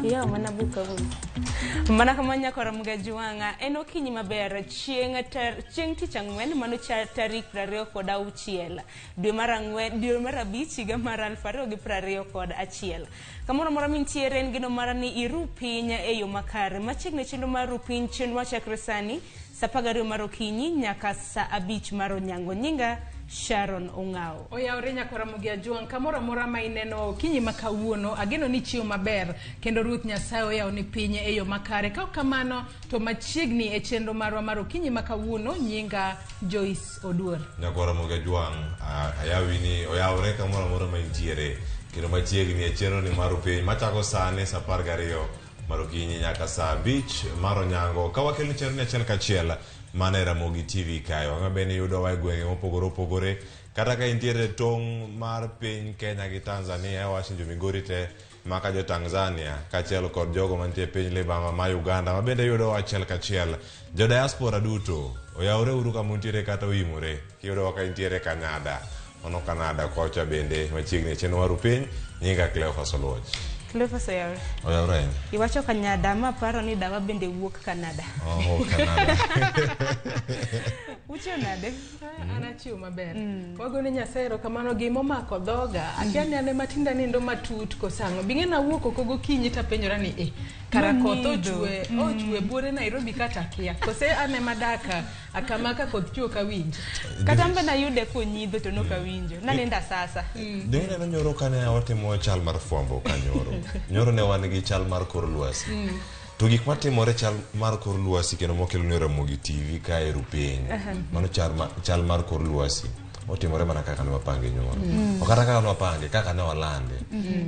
Iyawo mana buk kawuono. Mana kama nyakora Mgajuanga, en okinyi maber chieng' chieng' tich ang'wen mano tarik 26 dwe mar ang'wen dwe mar abich higa mar 2021. Kamoro amora mintiere en geno mara ni iru piny e yo makare. Machiegni chenro mar ru piny chenro machakre sani saa 12 mar okinyi nyaka saa 5 mar onyango. Nyinga Sharon Ong'awo. Oyawore nyakwara Ramogi Ajwang', kamoro amora ma ineno okinyi ma kawuono, ageno ni ichiew maber kendo Ruoth Nyasaye oyawoni piny e yo makare. Ka ok kamano to machiegni e chenro marwa mar okinyi ma kawuono, nyinga Joyce Oduor. Nyakwar Ramogi Ajwang', ayawi ni oyawore kamoro amora ma intiere kendo machiegni e chenro ni mar piny machako sani saa 12 mar okinyi nyaka saa 5 mar onyango ka wakelo chenro ni achiel kachiel mana e Ramogi TV kae. Wang'e be ni yudowa e gwenge mopogore opogore kata ka intiere e tong' mar piny Kenya gi Tanzania, awach ni jo Migori te maka jo Tanzania kaachiel kod jogo mantie e piny libamba ma Uganda ma bende yudowa achiel kachiel. Jo diaspora duto oyawore uru kama untiere kata oimore kiyudowa ka intiere Canada mano Canada kocha bende machiegni e chenro mar piny. Nyinga Cleophas Oluoch. Cleophas oyawore. Oyawore ahinya. Iwacho Kanyada ma paro ni dawa bende wuok Canada. Oh, Canada. Uchiew nade? An achiew maber. Wagone Nyasaye erokamano gima omako dhoga. Akia ni an ema tinda nindo matut koso ang'o. Bing'e nawuok oko gokinyi tapenjora ni eh, kara koth Nonyidho. ochwe buore Nairobi kata akia. Kose an ema dak kama ka koth chwe ok awinj. Kata an be nayude konyidho to nok awinjo. Naninda sasa. Dong ineno nyoro kane watimo chal mar fwambo ka nyoro. Nyoro ne wan gi chal mar kor lwasi. To gik matimore chal mar kor lwasi kendo mokelo ne Ramogi TV ka e rupiny. Mano chal mar kor lwasi. Otimore mana kaka ne wapange nyoro. Ok kata kaka ne wapange, kaka ne walande.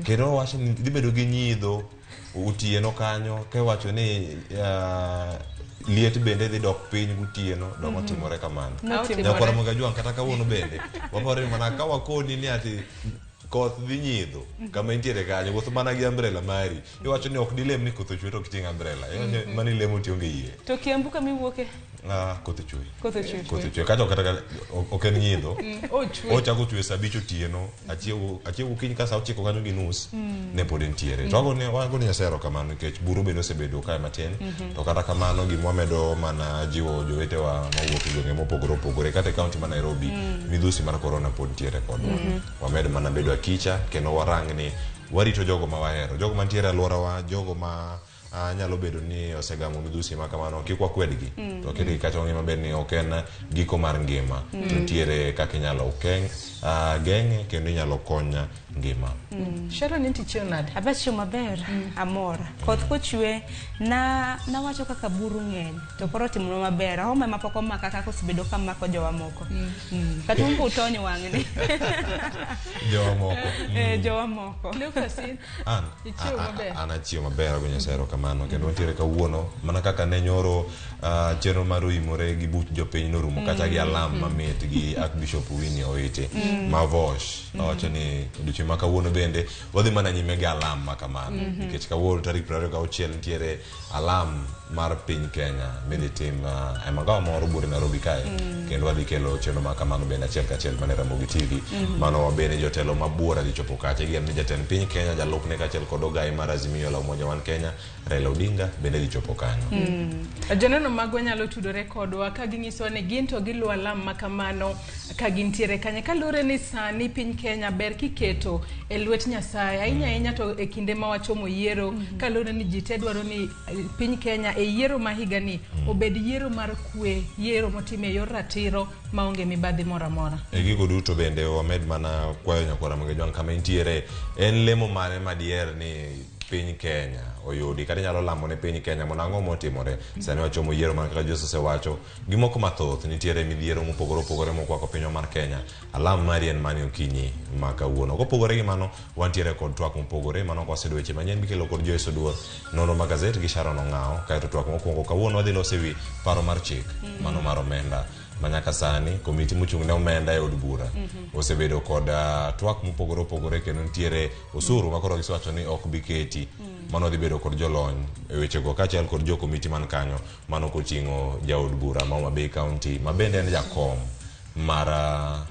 Kendo wawacho ni dhi bedo gi nyidho otieno kanyo kiwacho ni liet bende dhi dok piny gotieno dok otimore kamano. Notimore. Nyakwar Ramogi Ajwang' kata kawuono bende waparo ni mana ka wakoni ni ati koth dhi nyidho kama intiere kanyo wuoth mana gi umbrella mari iwacho ni ok dilem ni koth ochwe to ok iting' umbrella Iwacho ni mano ilemo tionge yie. To Kiambu kama iwuoke? Ah, koth ochwe. Koth ochwe. Koth ochwe kacha kata ok en nyidho. Ochwe. Ochako chwe saa 5 otieno achiew gokinyi ka saa 9 kanyo gi nus ne pod entiere. To wagone Nyasaye erokamano nikech buru bende osebedo kae matin. To kata kamano gima wamedo mana jiwo jowetewa mawuok e gwenge mopogore opogore kata e kaunti ma Nairobi midhusi mar korona pod ntiere kodwa. Wamed mana bedo akicha kendo warang ni warito jogo ma wahero, jogo mantiere e alworawa, jogo ma nyalo bedo ni osegamo midhusi ma kamano kik wakwedgi to waketgi kacha wang'e maber ni ok en giko mar ngima to nitiere kaka inyalo geng'e kendo inyalo kony ngima. Sharon inti chiew nade? Abe achiew maber, amor. Koth kochwe na nawacho kaka buru ng'eny to koro otimonwa maber. Homa ema pok omaka kaka osebedo ka mako jowa moko. Kata un be utony wang'ni. Jowa moko. Eh, jowa moko. Cleophas in? An Ichiew maber. An achiew maber ago Nyasaye erokamano kendo wantiere kawuono mana kaka ne nyoro chenro mar oimore gi buch jopiny norumo kacha gi alam mamit gi Archbishop Winnie Owiti ma Vosh owacho ni odiochieng' ma kawuono bende wadhi mana nyime gi alam ma kamano nikech kawuono tarik 26 nitiere alam mar piny Kenya midhi tim e magawa moro buore Nairobi kae kendo wadhi kelo chenro ma kamano bende achiel kachiel mana e Ramogi TV. Mano wabende jotelo mabuora dhi chopo kacha igeno ni jatend piny Kenya jalupne kaachiel kod ogai mar Azimio la Umoja One Kenya Raila Odinga bende dhi chopo kanyo. Joneno magwa nyalo tudore kodwa ka ginyisowa ni gin to giluwo alam ma kamano ka gintiere kanye. Kaluwore ni sani piny Kenya ber kiketo e lwet Nyasaye ahinya ahinya to e kinde ma wachomo yiero kaluwore ni ji te dwaro ni piny Kenya e yiero ma higani obed yiero mar kwe, yiero motim e yor ratiro maonge mibadhi moro amora. E gigo duto bende wamed mana kwayo nyakwar Ramogi Ajwang' kama intiere en lemo mane madier ni piny Kenya oyudi kata inyalo lamo ne piny Kenya mondo ang'o motimore sani wachomo yiero mana kaka Jose osewacho gi moko mathoth nitiere midhiero mopogore opogore mokwako pinywa mar Kenya alam mari en mane okinyi ma kawuono kopogore gi mano wantiere kod twak mopogore mano kwasedo weche manyien mikelo kod Joyce Oduor nonro mag gazet gi Sharon Ong'awo kaeto twak mokwongo kawuono wadhi loso ewi paro mar chik mano mar omenda ma nyaka sani komiti mochung' ne omenda e od bura osebedo kod twak mopogore opogore kendo nitiere osuru ma koro gisewacho ni ok bi keti mano dhi bedo kod jolony e wechego kaachiel kod jo komiti man kanyo mano koting'o jaod bura ma Homa Bay County ma bende en jakom mar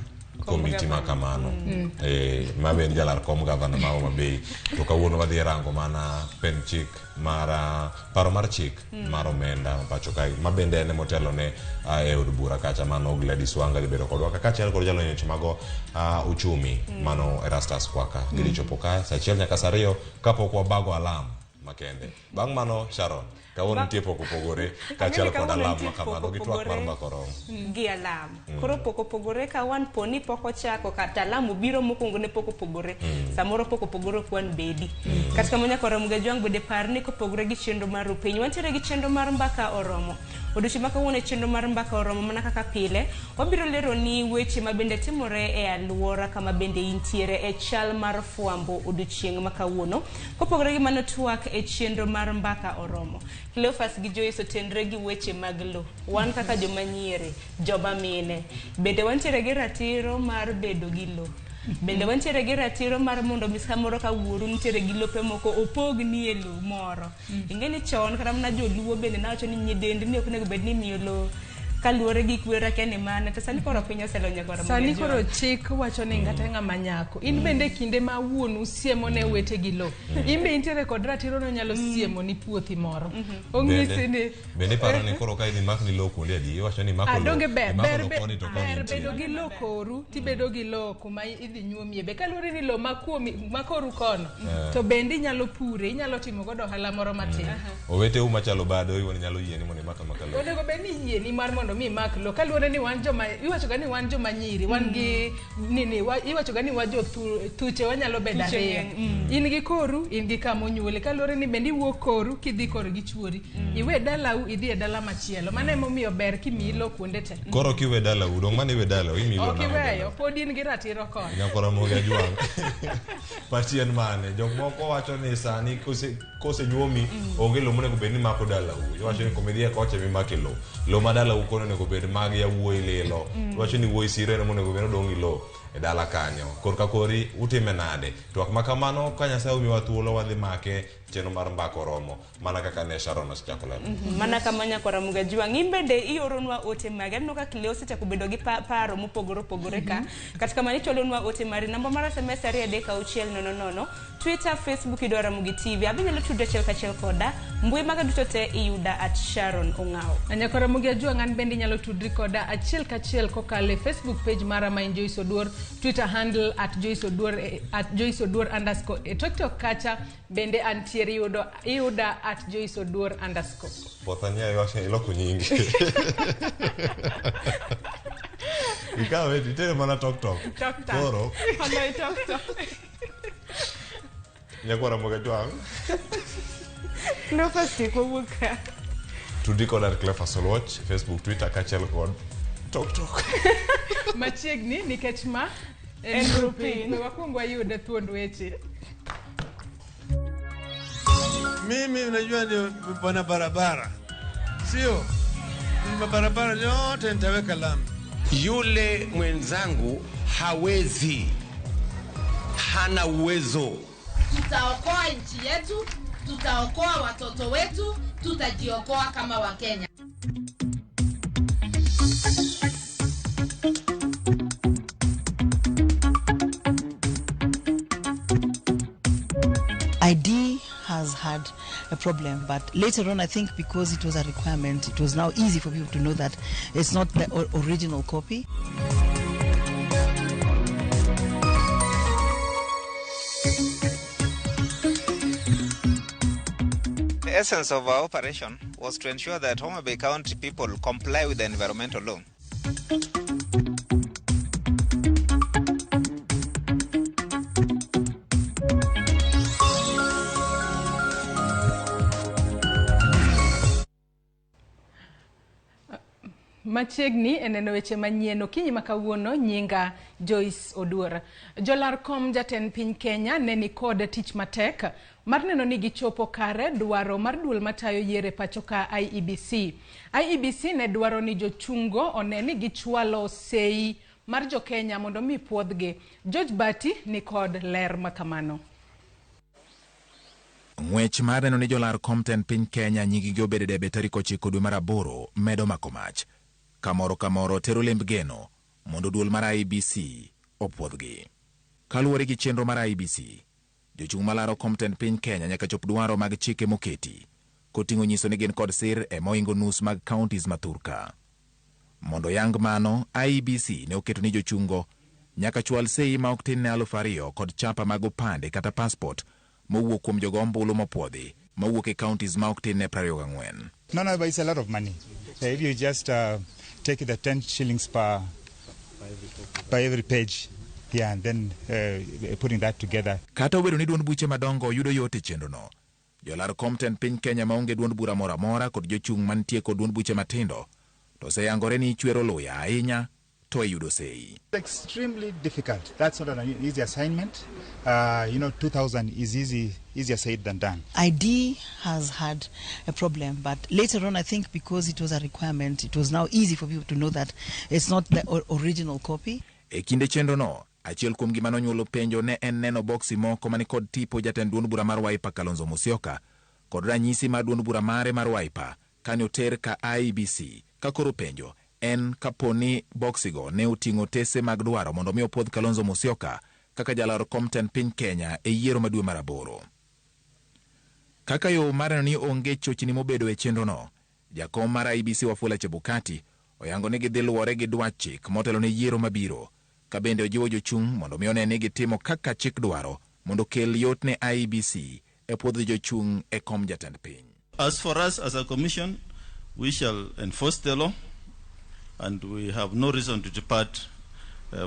Komiti ma kamano. Ma be en jalar kom gavana ma Homa Bay. To kawuono wadhi rango mana pen chik mar paro mar chik mar omenda ma pacho kae ma bende en emotelo ne e od bura kacha mano Gladys Wanga dhi bedo kodwa kaachiel kod jalony e weche mag uchumi mano Erastus Kwaka. Gidhi chopo ka saa achiel nyaka saa ariyo kapok wabago alam makende. Bang' mano Sharon, kawuono nitie pok opogore kaachiel kod alam ma kamano gi twak mar mbaka oromo. Gi alam. Koro pok opogore ka wan po ni pok ochako kata alam obiro mokwongo ne pok opogore. Samoro pok opogore ok wan bedi. Kata kamano nyaka Ramogi Ajwang' bende par ni kopogore gi chenro mar rupiny, wantiere gi chenro mar mbaka oromo. Odiochieng' ma kawuono e chenro mar mbaka oromo mana kaka pile, wabiro lero ni weche ma bende timore e alwora kama bende intiere e chal mar fwambo odiochieng' ma kawuono. Kopogore gi mano twak e chenro mar mbaka oromo. Cleophas gi Joyce otenre gi weche mag lo. Wan kaka joma nyiere, joma mine, bende wantiere gi ratiro mar bedo gi lo. Bende wantiere gi ratiro mar mondo mi samoro ka wuoru nitiere gi lope moko opogni e lo moro. Ing'e ni chon kata mana joluo bende nawacho ni nyidendni ok onego bed ni imiyo lo kaluwore gi kwere akia ni mane to sani koro piny oselonyo koro Sani koro chik wacho ni ng'ata ng'ama nyako. In bende kinde ma wuonu siemo ne owete gi lo. In be intiere kod ratiro no nyalo siemo ni puothi moro. Ong'isi ni Bende iparo ni koro ka idhi makni lo kuonde adi iwacho ni imako lo Adonge ber imako ber lo be- koni to koni ber nitie. bedo gi lo koru tibedo gi lo kuma idhi nyuomie be kaluwore ni lo makuomi makoru kono to bende inyalo pure inyalo timo godo ohala moro matin. Oweteu machalo bado iwuon nyalo yieni mondo imak amaka lo. Onego bed ni yieni mar mondo mi imak lo kaluwore ni wan joma iwacho ga ni wan joma nyiri wan gi nini iwacho ga ni wa jo thuche wanyalo bedo Thuche ariyo. ng'eny, In gi koru in gi kama onyuoli kaluwore ni bende iwuok koru kidhi koro gi chuori iwe dalau idhi e dala machielo mano emomiyo ber kimiyi lo kuonde te. Koro kiwe dalau dong' mane iwe dalau imiyi lo Ok nang'o iweyo dalau? pod in gi ratiro kono. Nyakora Ramogi Ajwang'. Pachi en mane? Jok moko wacho ni sani kosenyuomi onge lo monego bed ni mako dalau. Iwacho ni kumidhiye kocha mimake lo. Lo ma dalau kono onego bed mag yawuoyi lilo. Iwacho ni wuoyi siro en monego bed ni odong' gi lo e dala kanyo. Korka kori utime nade? Twak ma kamano ka Nyasaye omiwa thuolo wadhi make chenro mar mbaka oromo mana kaka ne Sharon osechako lero. Mana kama nyakwara Ramogi Ajwang' in bende ioronwa ote magi. Aneno ka Cleo osechako bedo gi paro mopogore opogore ka. Kata kamano ichwalonwa ote mari namba mar SMS 23600, Twitter, Facebook iyudo Ramogi TV. Abe inyalo tudri achiel kachiel koda. Mbui maga duto te iyuda at Sharon Ong'awo. Nyakwara Ramogi Ajwang' an bende inyalo tudri koda achiel kachiel kokalo e Facebook page mara ma en Joyce Oduor, Twitter handle at Joyce Oduor, at Joyce Oduor underscore. E TikTok kacha bende antiere iyuda at Joyce Oduor underscore. Pothania iwacho iloko nyingi. Ikawe itere mana tok tok. Tok tok. Koro Oloyo tok tok. nyakwara Ramogi Ajwang' Cleophas tiek wawuok ka. Tudri koda at Cleophas Oluoch, Facebook, Twitter kaachiel kod Tok Tok. Machiegni nikech ma en En rupiny. rupiny. We wakwong wayud thuond weche. Mimi unajua ndio bwana barabara, sio mabarabara yote nitaweka lami. Yule mwenzangu hawezi, hana uwezo. Tutaokoa nchi yetu, tutaokoa watoto wetu, tutajiokoa kama Wakenya. ID has had a problem, but later on, I think because it was a requirement, it was now easy for people to know that it's not the original copy. The essence of our operation was to ensure that Homa Bay County people comply with the environmental law. Machiegni e neno weche manyien okinyi ma kawuono nyinga Joyce Oduor. Jolar kom jatend piny Kenya ne ni kod tich matek mar neno ni gichopo kare dwaro mar duol matayo yiero e pacho ka IEBC. IEBC ne dwaro ni jochungo one ni gichwalo sei mar jo Kenya mondo mi puodhgi. George Bati ni kod ler makamano. Ng'wech mar neno ni jolar kom tend piny Kenya nyinggi obedo e debe tarik 9 dwe mar 8 medo mako mach. Kamoro kamoro tero lemb geno. mondo duol mar IEBC opuodhgi. Kaluwore gi chenro mar IEBC, jochung' malaro kom tend piny Kenya nyaka chop dwaro mag chike moketi, koting'o nyiso ni gin kod sir e mohingo nus mag counties ma thurka. Mondo yang mano, IEBC ne oketo ni jochung'go nyaka chwal sei ma ok tin ne 2,000 kod chapa mag opande kata passport mowuok kuom jogo ombulu mopuodhi mawuok e counties ma ok tin ne 24. No, but it's a lot of money. If you just take the 10 shillings per every page, yeah, and then putting that together. Kata obedo ni duond buche madongo yudo yot e chenrono, jolar kom tend piny Kenya maonge duond bura moro amora kod jochung' mantie kod duond buche matindo to oseyangore ni ichwero luya ahinya to e yudo sei. It's extremely difficult. That's not an easy assignment. 2,000 is easier said than done. ID has had a problem, but later on, I think because it was a requirement, it was now easy for people to know that it's not the original copy. E kinde chenrono, achiel kuom gima nonyuolo penjo ne en neno boksi moko mani kod tipo jatend duond bura mar Wiper Kalonzo Musyoka kod ranyisi mar duond bura mare mar Wiper kane oter ka IEBC ka koro penjo en kapo ni boksigo ne oting'o otese mag dwaro mondo mi opuodh Kalonzo Musyoka kaka jalar kom tend piny Kenya e yiero ma dwe mar aboro. Kaka yo mar neno ni onge chochni mobedo e chenrono, jakom mar IEBC Wafula Chebukati oyango ni gidhi luwore gi dwach chik motelo ne yiero mabiro, ka bende ojiwo jochung' mondo mi one ni gitimo kaka chik dwaro mondo kel yot ne IEBC e puodho jochung' e kom jatend piny. As for us as a commission, we shall enforce the law, and we have no reason to depart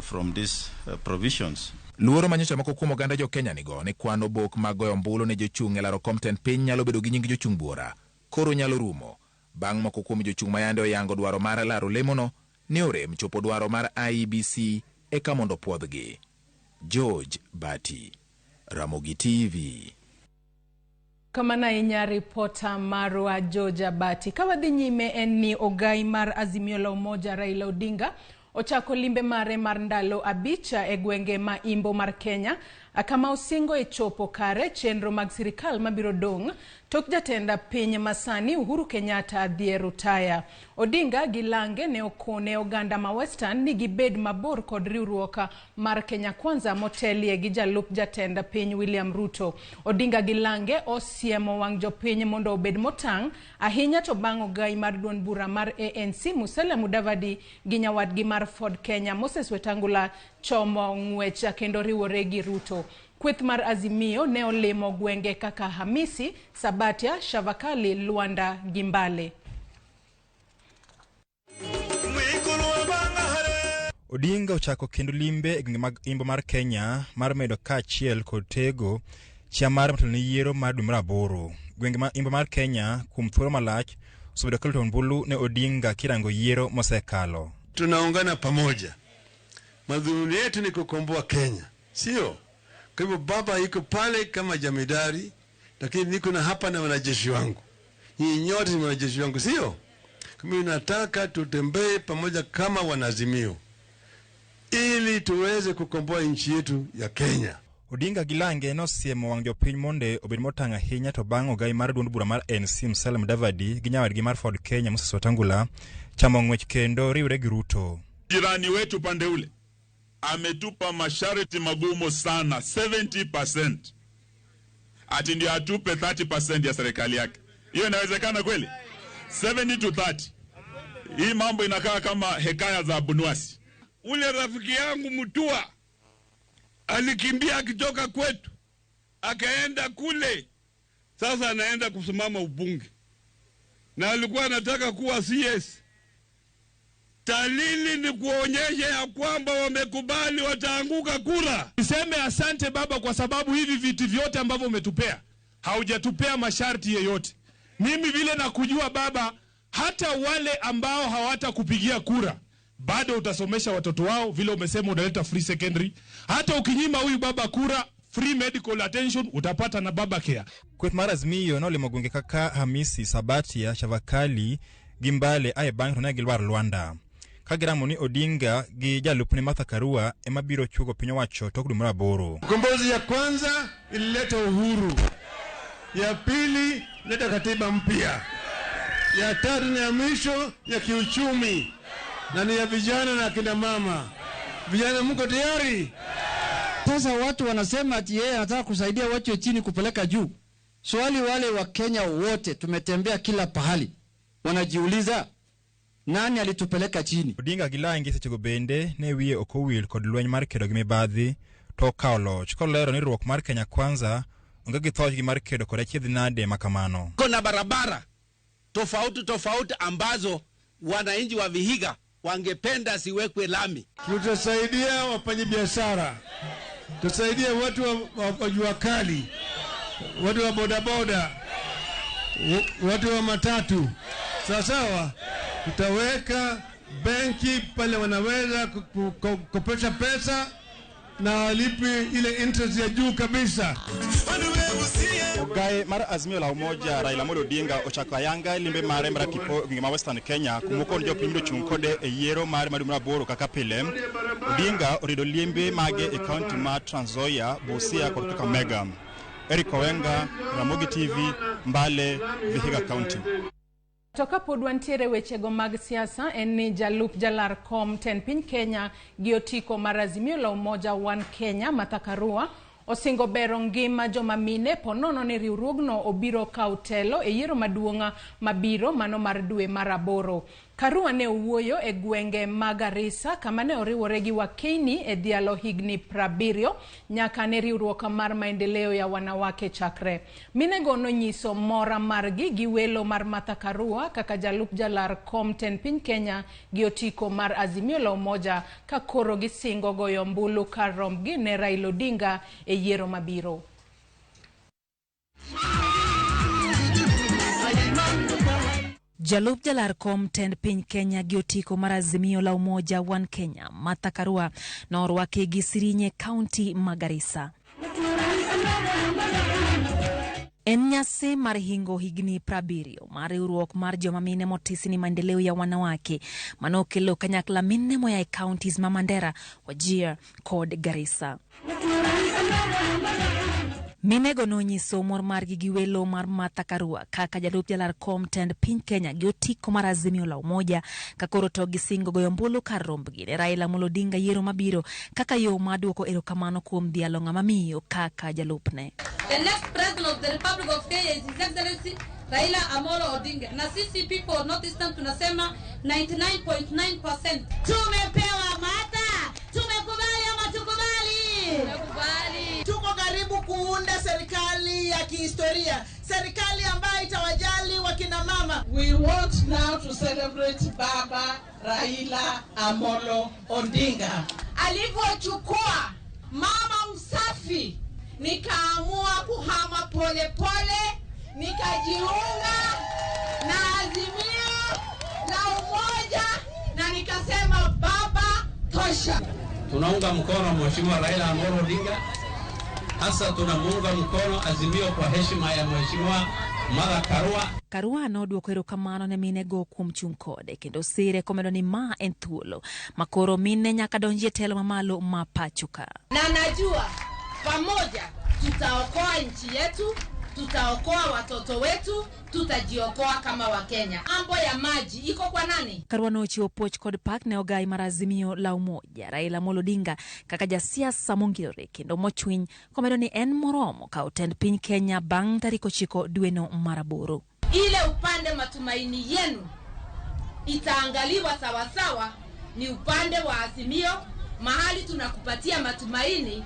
from these provisions. Luoro manyocha moko kuom oganda jo Kenya nigo ni kwano bok mag goyo ombulu ne jochung' e laro kom tend piny nyalo bedo gi nying jochung' buora koro nyalo rumo bang' moko kuom jochung' mayande oyango dwaro mar laro lemono ne orem chopo dwaro mar IEBC eka mondo puodhgi. George Bati, Ramogi TV. Kamano ahinya ripota marwa George Abati. Ka wadhi nyime en ni ogai mar Azimio la Umoja Raila Odinga ochako limbe mare mar ndalo 5 e gwenge ma imbo mar Kenya, kama osingo e chopo kare chenro mag sirikal mabiro dong' tok jatend piny masani Uhuru Kenyatta dhi e rutaya. Odinga gi lange ne okone oganda ma Western ni gibed mabor kod riwruok mar Kenya Kwanza motelie gi jalup jatend piny William Ruto. Odinga gi lange osiemo wang' jopiny mondo obed motang' ahinya to bang' ogai mar duond bura mar ANC Musalia Mudavadi gi nyawadgi mar Ford Kenya Moses Wetangula chomo ng'wech kendo riwore gi Ruto. Kweth mar Azimio ne olimo gwenge kaka Hamisi, Sabatia, Shavakali, Luanda gi Mbale. Odinga ochako kendo limbe e gwenge mag imbo mar Kenya mar medo kaachiel kod tego chia mar motelo ne yiero mar dwe mar aboro. Gwenge mag imbo mar Kenya kuom thuolo malach osebedo ka luto ombulu ne Odinga kirango yiero mosekalo. Tunaungana pamoja, madhumuni yetu ni kukomboa Kenya, sio? Kwa hivyo baba iko pale kama jamidari, lakini niko na hapa na wanajeshi wangu. Nyinyi nyote ni wanajeshi wangu, sio? Mimi nataka tutembee pamoja kama wanazimio ili tuweze kukomboa nchi yetu ya Kenya. Odinga gi lange nosiemo wang' jopiny mondo obed motang' ahinya to bang' ogai mar duond bura mar ANC Musalia Mudavadi gi nyawadgi mar Ford Kenya Moses Wetangula chamo ng'wech kendo riwre gi Ruto. Jirani wetu pande ule ametupa masharti magumu sana, 70%. Ati ndio atupe 30% ya serikali yake. Hiyo inawezekana kweli? 70 to 30. Hii mambo inakaa kama hekaya za Abunuwasi. Ule rafiki yangu Mutua alikimbia akitoka kwetu akaenda kule, sasa anaenda kusimama ubunge na alikuwa anataka kuwa CS. Dalili ni kuonyesha ya kwamba wamekubali wataanguka kura. Niseme asante baba kwa sababu hivi viti vyote ambavyo umetupea haujatupea masharti yeyote. Mimi vile nakujua baba, hata wale ambao hawatakupigia kura bado utasomesha watoto wao, vile umesema unaleta free secondary. Hata ukinyima huyu baba kura, free medical attention utapata na baba care. Kweth mar Azimio nolimo gwenge kaka Hamisi, Sabatia, Shavakali gi Mbale ae bang'e to ne gilwar Luanda. Ka giramo ni Odinga gi jalupne Martha Karua ema biro chuogo piny owacho tok dwe mar aboro. Ukombozi ya kwanza ilileta uhuru, ya pili ileta katiba mpya, ya tatu na ya mwisho ya kiuchumi. na ni ya vijana na akina mama. Vijana mko tayari? Sasa watu wanasema ati yeye anataka kusaidia watu wa chini kupeleka juu. Swali wale wa Kenya wote tumetembea kila pahali, wanajiuliza nani alitupeleka chini? Odinga gi Langi sechego bende ne wiye ok owil kod lweny mar kedo gi mibadhi to okawo loch kolero ni riwruok mar Kenya Kwanza onge gi thochgi mar kedo kod achiedh nade makamano. Kuna barabara tofauti tofauti ambazo wananchi wa Vihiga wangependa siwekwe lami. Tutasaidia wafanyabiashara, tutasaidia watu wa jua kali, watu wa bodaboda, watu wa matatu. Sawa sawa, tutaweka benki pale wanaweza kukopesha pesa na walipi ile interest ya juu kabisa. Ogae mar Azimio la Umoja Raila Amolo Odinga ochako ayanga limbe mare mar tipo e gwenge ma Western Kenya kumokon jopiny yudo chung' kode e yiero mare mar dwe mar aboro kaka pile. Odinga oriedo limbe mage e kaunti ma Trans Nzoia, Busia kod Kakamega. Eric Owenga, Ramogi TV, Mbale, Vihiga County. To kapod wantiere wechego mag siasa en ni jalup jalar kom tend piny Kenya gi otiko mar Azimio la Umoja One Kenya Martha Karua osingo bero ngima joma mine ponono ni riwruogno obiro kawo telo e yiero maduong' mabiro mano mar dwe mar aboro. Karua ne owuoyo e gwenge mag Garissa kama ne oriwore gi Wakeini e dhialo higni 70 nyaka ne riwruok mar maendeleo ya wanawake chakre. Minego nonyiso mora margi gi welo mar Martha Karua kaka jalup jalar kom tend piny Kenya gi otiko mar Azimio la Umoja ka koro gisingo goyo ombulu kar rombgi ne Raila Odinga e yiero mabiro. Jalup jalar kom tend piny Kenya gi otiko mar Azimio la Umoja One Kenya Martha Karua norwake gi Sirinye kaunti ma Garissa. En nyasi mar hingo higni 70 mar riwruok mar joma mine motisi ni maendeleo ya wanawake manokelo kanyakla mine moya e counties ma Mandera, Wajir kod Garissa. Minego nonyiso mor margi gi welo mar Martha Karua kaka jalup jalar kom tend piny Kenya gi otiko mar Azimio la Umoja ka koro to gisingo goyo ombulu kar rombgi ne Raila Amolo Odinga yiero mabiro kaka yo mar duoko erokamano kuom dhialo ng'ama miyo kaka jalupne. The next president of the Republic of Kenya is His Excellency Raila Amolo Odinga. Na sisi people of North Eastern tunasema 99.9%. Tumepewa Martha, tumekubali ama tukubali? Tumekubali. Tuko karibu kuunda serikali ya kihistoria, serikali ambayo itawajali wakina mama. We want now to celebrate Baba Raila Amolo Odinga. Alivyochukua mama msafi, nikaamua kuhama pole pole, nikajiunga na Azimio la Umoja na nikasema baba tosha. Tunaunga mkono Mheshimiwa Raila Amolo Odinga, hasa tunamuunga mkono Azimio kwa heshima ya Mheshimiwa Martha Karua. Karua nodwoko erokamano ne minego kuom chung' kode kendo sire komedo ni ma en thuolo makoro mine nyaka donjie telo mamalo ma pacho ka. Na najua pamoja tutaokoa nchi yetu, tutaokoa watoto wetu, tutajiokoa kama Wakenya. Mambo ya maji iko kwa nani? Karua nochiwo puoch kod pak ne ogai mar Azimio la Umoja Raila Amolo Odinga kaka jasiasa mongirore kendo mochwiny komedo ni en moromo kawo tend piny Kenya bang' tarik 9 dweno mar aboro. Ile upande matumaini yenu itaangaliwa sawasawa ni upande wa Azimio, mahali tunakupatia matumaini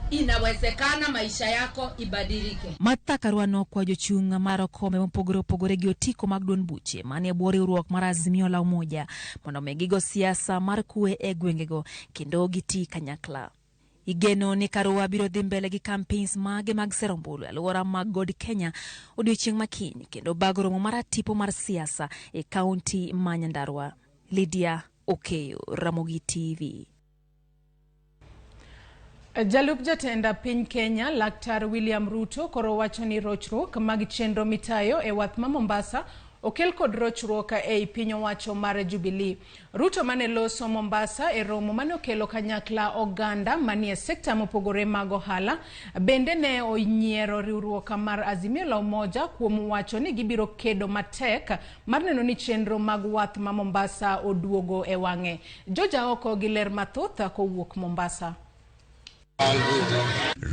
inawezekana maisha yako ibadilike. Martha Karua nokwa jochung' mar okombe mopogore opogore gi otiko mag duond buche manie bwo riwruok mar Azimio la Umoja mondo omi gigo siasa mar kwe e gwengego kendo giti kanyakla. Igeno ni Karua biro dhi mbele gi campaigns mage mag sero ombulu e alwora mag God Kenya odiochieng' makiny kendo bago romo mar tipo mar siasa e kaunti ma Nyandarua. Lydia Okeyo, Ramogi TV. Jalup jatenda piny Kenya Laktar William Ruto koro wacho ni rochruok mag chenro mitayo e wath ma Mombasa okel kod rochruok ei piny owacho mar Jubilee. Ruto mane loso Mombasa e romo mane okelo kanyakla oganda manie sekta mopogore mag ohala bende ne onyiero riwruok mar Azimio la Umoja kuom wacho ni gibiro kedo matek mar neno ni chenro mag wath ma Mombasa oduogo e wang'e. George Aoko gi ler mathoth kowuok Mombasa.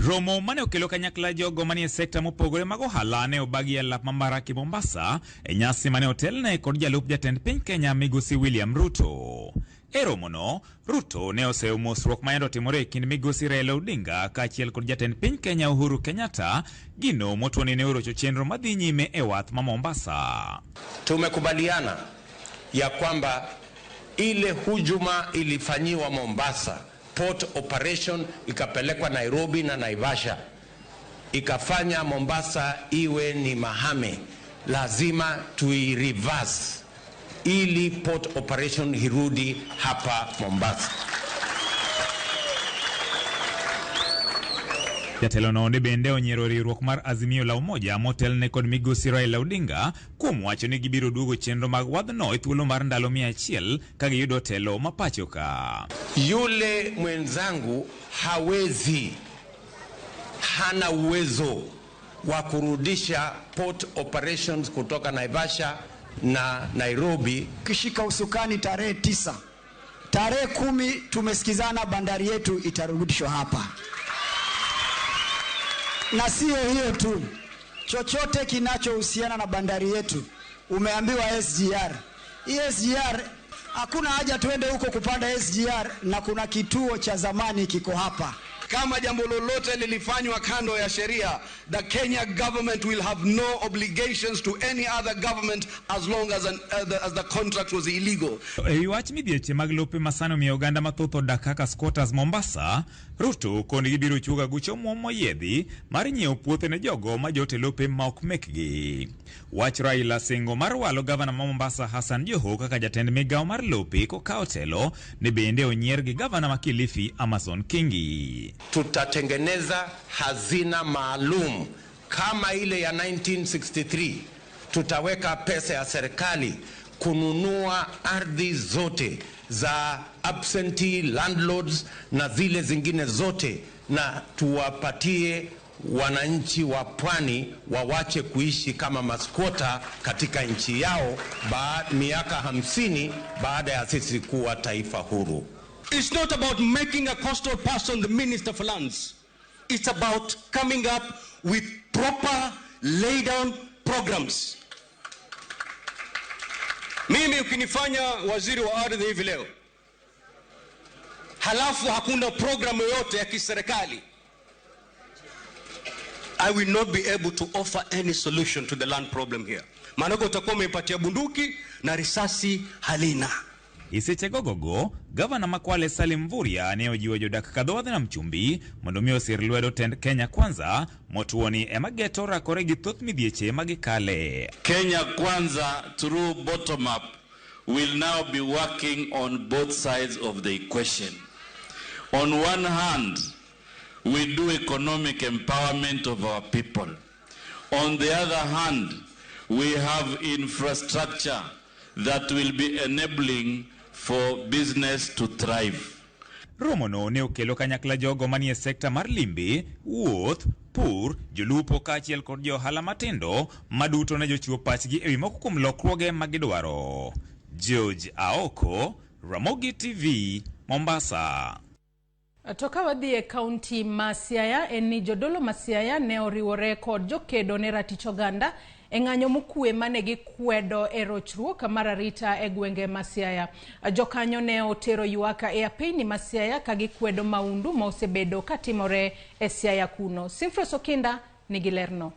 Romo mane okelo kanyakla jogo manie sekta mopogore mag ohala ne obagi e lap ma Mbaraki Mombasa e nyasi mane otelne kod jalup jatend piny Kenya Migosi William Ruto. E romono, Ruto ne oseyo mosruok ma yande otimore e kind Migosi Raila Odinga kaachiel kod jatend piny Kenya Uhuru Kenyatta, gino motwoni ne orocho chenro madhi nyime e wath ma Mombasa. Tumekubaliana ya kwamba ile hujuma ilifanyiwa Mombasa, port operation ikapelekwa Nairobi na Naivasha, ikafanya Mombasa iwe ni mahame. Lazima tui reverse ili port operation irudi hapa Mombasa. Jatelo no ne bende onyiero riwruok mar Azimio la Umoja motelne kod Migosi Raila Odinga kuom wacho ni gibiro duogo chenro mag wadhno e thuolo mar ndalo 100 ka giyudo telo ma pacho ka. Yule mwenzangu hawezi, hana uwezo wa kurudisha port operations kutoka Naivasha na Nairobi. Kishika usukani tarehe 9, tarehe 10 tumesikizana, bandari yetu itarudishwa hapa. Na sio hiyo tu, chochote kinachohusiana na bandari yetu umeambiwa SGR. Hii SGR hakuna haja tuende huko kupanda SGR, na kuna kituo cha zamani kiko hapa. Kama jambo lolote lilifanywa kando ya sheria, the Kenya government will have no obligations to any other government as long as the contract was illegal. E wi wach midhieche mag lope ma sani omiyo oganda mathoth odak kaka squatters Mombasa, Ruto koni gibiro chiwo aguch omuom moyiedhi mar nyiewo puothe ne jogo ma jote lope ma ok mekgi. Wach Raila singo mar walo gavana ma Mombasa Hassan Joho kaka jatend migawo mar lope kokawo telo ne bende onyier gi gavana ma Kilifi Amason Kingi. Tutatengeneza hazina maalum kama ile ya 1963. Tutaweka pesa ya serikali kununua ardhi zote za absentee landlords na zile zingine zote, na tuwapatie wananchi wa pwani wawache kuishi kama maskwota katika nchi yao miaka 50 baada ya sisi kuwa taifa huru. It's not about making a coastal person the minister for lands. It's about coming up with proper laid down programs. Mimi ukinifanya waziri wa ardhi hivi leo, halafu hakuna program yoyote ya kiserikali, I will not be able to offer any solution to the land problem here. Maanake utakuwa umeipatia bunduki na risasi halina. E seche gogogo, gavana ma Kwale Salim Mvurya ne ojiwo jodak kadhodh nam chumbi mondo mi osir lwedo tend Kenya Kwanza motuoni ema geto rakore gi thoth midhieche ma gikale. Kenya Kwanza through bottom up will now be working on both sides of the equation. On one hand, we do economic empowerment of our people. On the other hand, we have infrastructure that will be enabling for business to thrive. Romono ne okelo kanyakla jogo manie sekta mar limbe, wuoth, pur, jolupo kaachiel kod jo ohala matindo maduto ne jochiwo pachgi ewi moko kuom lokruoge ma gidwaro. George Aoko, Ramogi TV, Mombasa. To ka wadhi e kaunti ma Siaya, en ni jodolo ma Siaya ne oriwore kod jokedo ne ratich oganda e ng'anyo mokwe mane gikwedo e rochruok mar arita e gwenge ma Siaya. Jokanyo ne otero ywak e apeyni ma Siaya ka gikwedo maundu ma osebedo katimore e Siaya kuno. Simfros Okinda nigi lerno.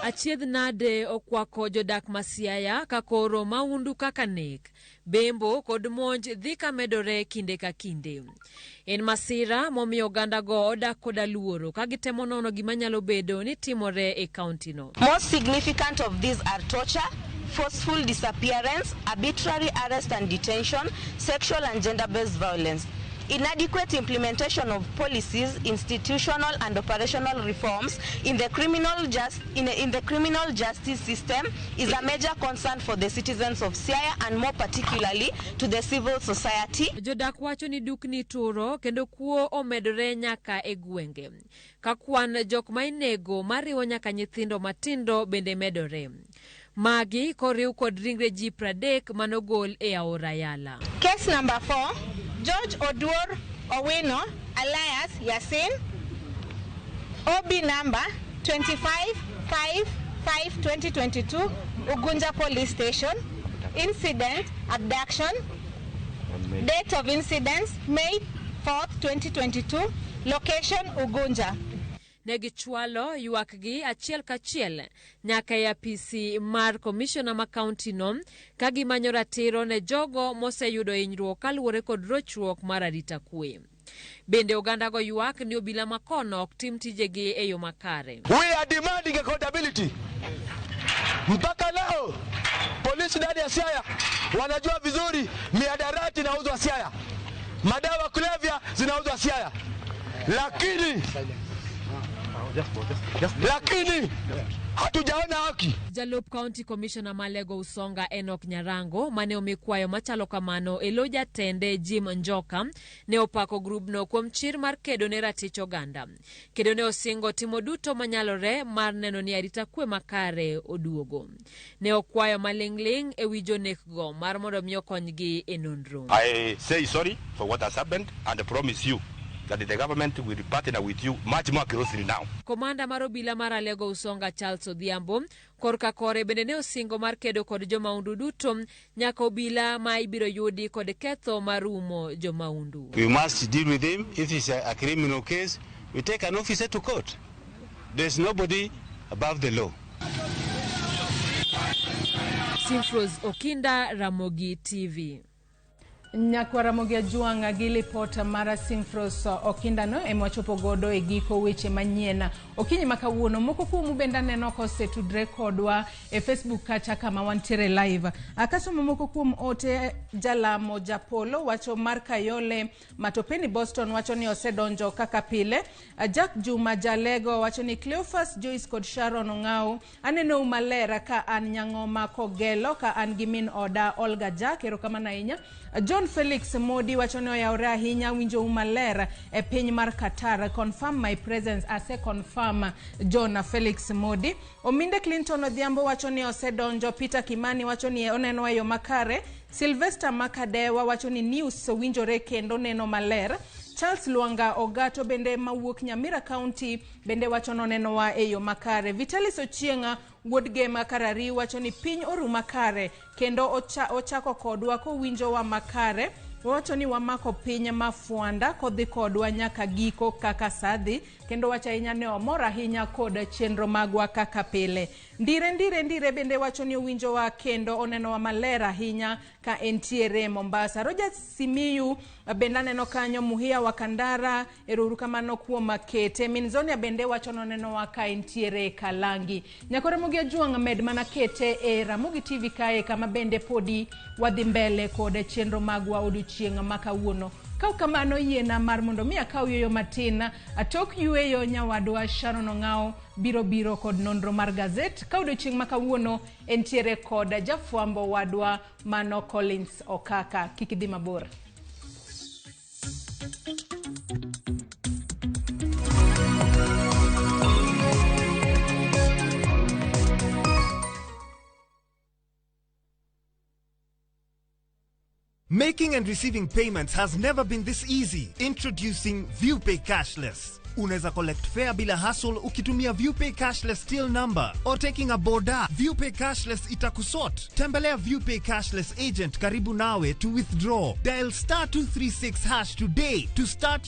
Achiedh nade okwako jodak ma Siaya ka koro maundu kaka nek, bembo kod monj dhi ka medore kinde ka kinde. En masira momiyo oganda go odak koda luoro ka gitemo nono gima nyalo bedo ni timore e kaunti no. Most significant of these are torture, forceful disappearance, arbitrary arrest and detention, sexual and gender-based violence. Inadequate implementation of policies, institutional and operational reforms in the criminal just in the criminal justice system is a major concern for the citizens of Siaya and more particularly to the civil society. Jodak wacho ni dukni turo kendo kuo omedore nyaka e gwenge. Ka kwan jok ma inego mariwo nyaka nyithindo matindo bende medore. Magi koriw kod ringre ji 30 manogol e aora Yala. Case number 4, George Oduor Owino alias Yasin, OB number 25/5/5/2022, Ugunja Police Station. Incident, abduction. Date of incident, May 4th, 2022. Location, Ugunja. Ne gichwalo ywakgi achiel kachiel nyaka e apisi mar komishona ma kaunti no ka gimanyo ratiro ne jogo moseyudo hinyruok kaluwore kod rochruok mar arita kwe. Bende ogandago ywak ni obila makono ok tim tijegi e yo makare. We are demanding accountability. Mpaka leo polisi ndani ya Siaya wanajua vizuri mihadarati inauzwa Siaya, madawa kulevya zinauzwa Siaya, lakini hatujaona haki. Jalup County Commissioner Malego Usonga Enoch Nyarango mane omi kwayo machalo kamano e lo jatende Jim Njoka ne opako grubno kuom chir mar kedo ne ratich oganda. Kendo ne osingo timo duto manyalore mar neno ni arita kwe makare oduogo. Ne okwayo maling'ling' e wi jonekgo mar mondo mi okonygi e nonro. I say sorry for what has happened and promise you that the government will partner with you much more closely now. Komanda mar obila mar Alego Usonga Charles Odhiambo korka kore bende ne osingo mar kedo kod jomaundu duto nyaka obila ma ibiro yudi kod ketho mar umo jomaundu. We must deal with him. If it's a criminal case, we take an officer to court. There's nobody above the law. Simfros Okinda, Ramogi TV. Nyakwa Ramogi Ajwang' gi lipot mar Simfros Okindano ema wachopo godo e giko weche manyien okinyi ma kawuono. Moko kuomu bende aneno kosetudre kodwa e Facebook kacha kama wantiere live. Akasomo moko kuom ote. Jalamo Japolo wacho mar Kayole Matopeni Boston wacho ni osedonjo kaka pile. Jack Juma Jalego wacho ni Cleophas Joyce kod Sharon Ong'au anenou maler ka an Nyang'oma Kogelo ka an gi min oda Olga Jack, erokamano ahinya. John Felix Modi wacho ni oyawore ahinya winjou maler e piny mar Qatar. Confirm my presence, ase confirm John Felix Modi. Ominde Clinton Odhiambo wacho ni osedonjo. Peter Kimani wacho ni oneno e yo makare. Sylvester Makadewa wacho ni news winjore kendo neno maler. Charles Luanga Ogato bende mawuok Nyamira County bende wacho nonenowa e yo makare. Vitalis Ochieng'a wuod Gema Karari wacho ni piny oru makare kendo ochako kodwa kowinjowa makare. Wacho ni wamako piny mafuanda kodhi kodwa nyaka giko kaka sadhi, kendo wacho ahinya ne omor ahinya kod chenro magwa kaka pile. Ndire ndire ndire bende wacho ni owinjowa kendo onenowa maler ahinya ka entiere Mombasa. Roger Simiyu bende aneno kanyo, Muhia wa Kandara, erouru kamano kuom kete. Minzonia bende wacho nonenowa ka entiere Kalangi. Nyakore Ramogi Ajwang' med mana kete e Ramogi TV kae kama bende podi wadhi mbele kod chenro magwa odiochieng' ma kawuono. Kaw kamano yiena mar mondo mi akaw yueyo matin. Tok yueyo nyawadwa Sharon Ong'ao biro kod nonro mar gazet. Ka odiochieng' ma kawuono entiere kod jafwambo wadwa mano Collins Okaka. Kik idhi mabor. Making and receiving payments has never been this easy. Introducing ViewPay Cashless. Unaweza collect fare bila hassle ukitumia ViewPay Cashless till number or taking a boda. ViewPay Cashless itakusort. Tembelea ViewPay Cashless agent karibu nawe to withdraw. Dial *236# today to start.